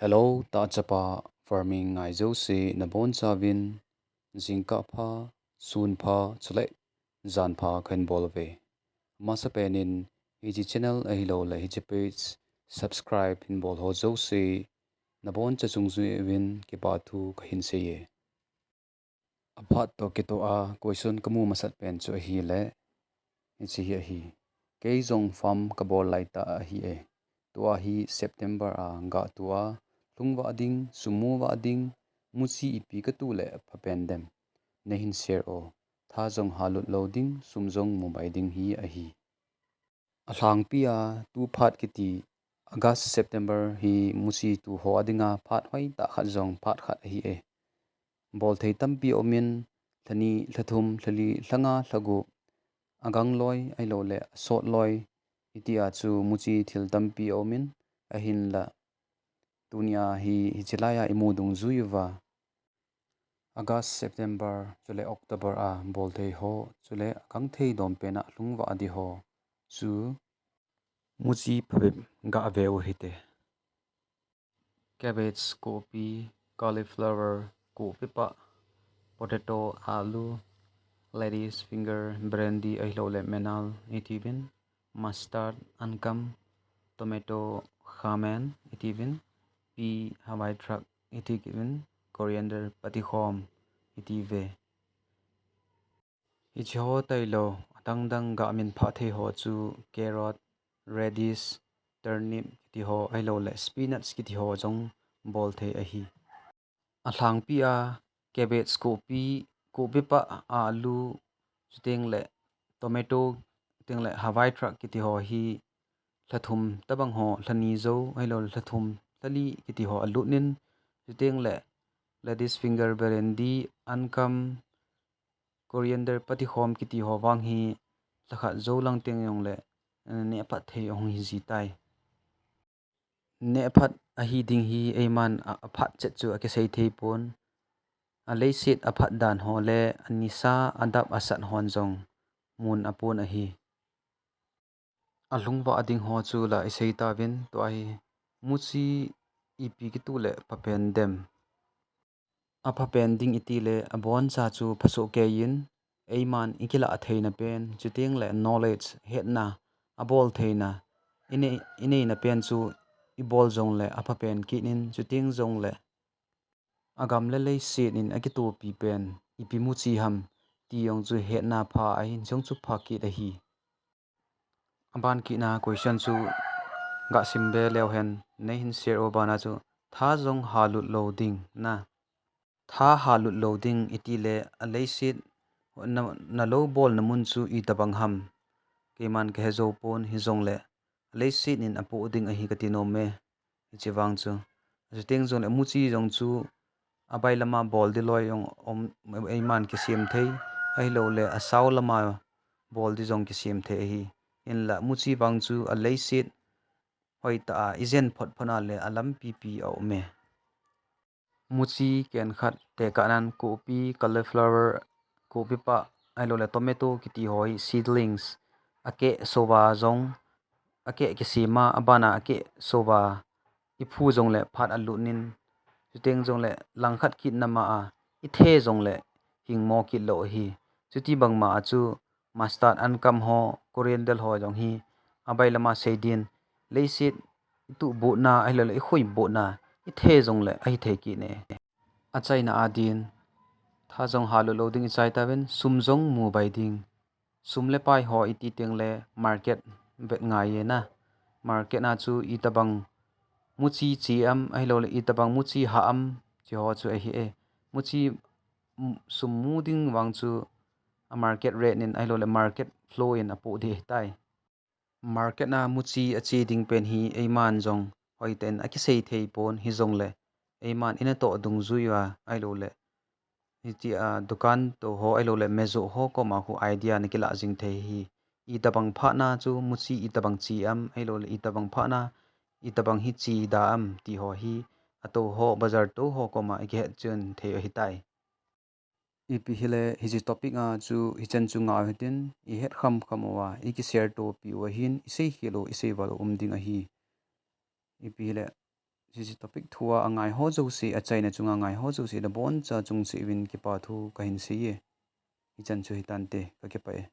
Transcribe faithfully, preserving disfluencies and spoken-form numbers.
Hello, tahchapa farming ngai jouse nabonchauvin jingkah pha, sun pha, chule jan pha kahin bol uve. Amasapen in hiche channel ahilouleh hiche page subscribe hin bol ho jouse naboncha chunga jui uvin kipathu kahin seiye. Aphat toh kitoh a question kamu masat pen chu ahile, hiche hi ahi. Kei jong farm kabol laitah ahi e. Tua hi September a gahtua, lhung vah ding, sum mu vah ding, muchi ipi katu le phapen dem, neihin share o. Tha jong halut lou ding, sum jong mubai ding hi ahi. Alhangpia tu phat kiti August, September hi muchi tu ho adinga phat hoitah khat jong phat khat ahi e. Bolthei tampi aumin, lhani, lhathum, lhali, lhanga, lhagup, agangloi ahilouleh asotloi, hitia chu muchi thil tampi aumin, ahinla tunia hi hichelai a imu dungjuiuva August, September, chule October a bolthei ho, chule agangthei dompena lhung vah ding ho chu muchi phabep gave u hite. Cabbage, kopi, cauliflower, kopipah, potato, alu, lady's finger, brandy ahilouleh menal itiuvin, mustard, ankam, tomato, khamen itiuvin, pea, Hawaii thrak itiuvin, coriander, patikhom itiuve. Hiche ho tailou, adangdang gamin phah thei ho chu carrot, radish, turnip kiti ho ahilouleh spinach kiti ho jong bolthei ahi. Alhangpia cabbage, kopi, kopipah, alu, chutengle tomato, chutengle Hawaii thrak kiti ho hi lhathum tobang ho, lhani jou ahilouleh lhathum, lhali kiti ho alutnin, chutengle lady's finger, brandy, ankam, coriander, patikhom kiti ho vang hi lhakhat jou lang teng jongle nehphat thei ahung hiji tai. Nehphat ahi ding hi eiman aphat chet chu akisei thei pon. Aleiset aphat dan ho le anisa adap asat hon jong mun apon ahi. Alhung vah ding ho chu la isei tauvin, tua hi muchi ipi kitu le phapen dem. Aphapen ding itile aboncha chu phasoh keiyin, eiman ikilah theina pen, chutengle knowledge, hetna, aboltheina, inei, ineina pen chu ibol jongle aphapen kit in, chuteng jongle agam le leiset in akitopi pen ipi muchi ham ti jong chu hetna pha ahin, jong chu pha kit ahi. Aban kitna question chu gasim be leuhen, neihin share u bana chu tha jong halut lou ding na. Tha halut lou ding itile aleiset na, nalou bolna mun chu itobang ham, keiman kahejou pon, hijongle aleiset in apoh ding ahi kati nom e. Hiche vang chu, chuteng jongle muchi jong chu abai lama bol ding loi jong um, eiman kisem thei, ahiloule asao lama bol ding jong kisem thei ahi. Hinla muchi vang chu aleiset hoitah a ijen photphot a le alampi pi aume. Muchi kenkhat tekahnan kopi, cauliflower, kopipah, ahiloule tomato kiti ho hi seedlings, akeh souva jong, akeh kisema, abana akeh souva iphu jongle phat alutnin, chuteng jongle langkhat kit nama a ithe jongle hingmo kit lou ahi. Chuti bangma a chu mustard, ankam ho, coriander ho jong hi abai lama seidin, leiset ituhbutna ahiloule ikhoibutna, ithe jongle ahithei kit ne. Achaina adin, tha jong halut lou ding ichai tauvin, sum jong mubai ding. Sum le pai ho iti tengle market vet ngaiye na. Market na chu itobang muchi che am, ahiloule itobang muchi hah am, hiche ho chu ahi e. Muchi sum mu ding vang chu a market rate in ahiloule market flow in apoh ding ahitai. Market na muchi ache ding pen hi eiman jong hoitah in akisei thei pon, hijongle eiman inatoh dungjui uva ahiloule hitia dukan tou ho ahiloule mejoh ho koma khu idea nakilah jing thei hi. Itobang phatna chu muchi itobang che am ahiloule itobang phatna itobang hi che da am ti ho hi atou ho, bazar tou ho koma ikihet chen thei ahitai. Ipi hile hiche topic a chu hichan chu ngah u hitin, ihet khamkham uva ikishare topi u ahin, iseikhel u iseival u um ding ahi. Ipi hile Hiche topic thua angai ho jouse, achaina chunga ngai ho jouse, naboncha chungcheh uvin kipa thu kahin seiye. Hichan chu hitante, kakipah e.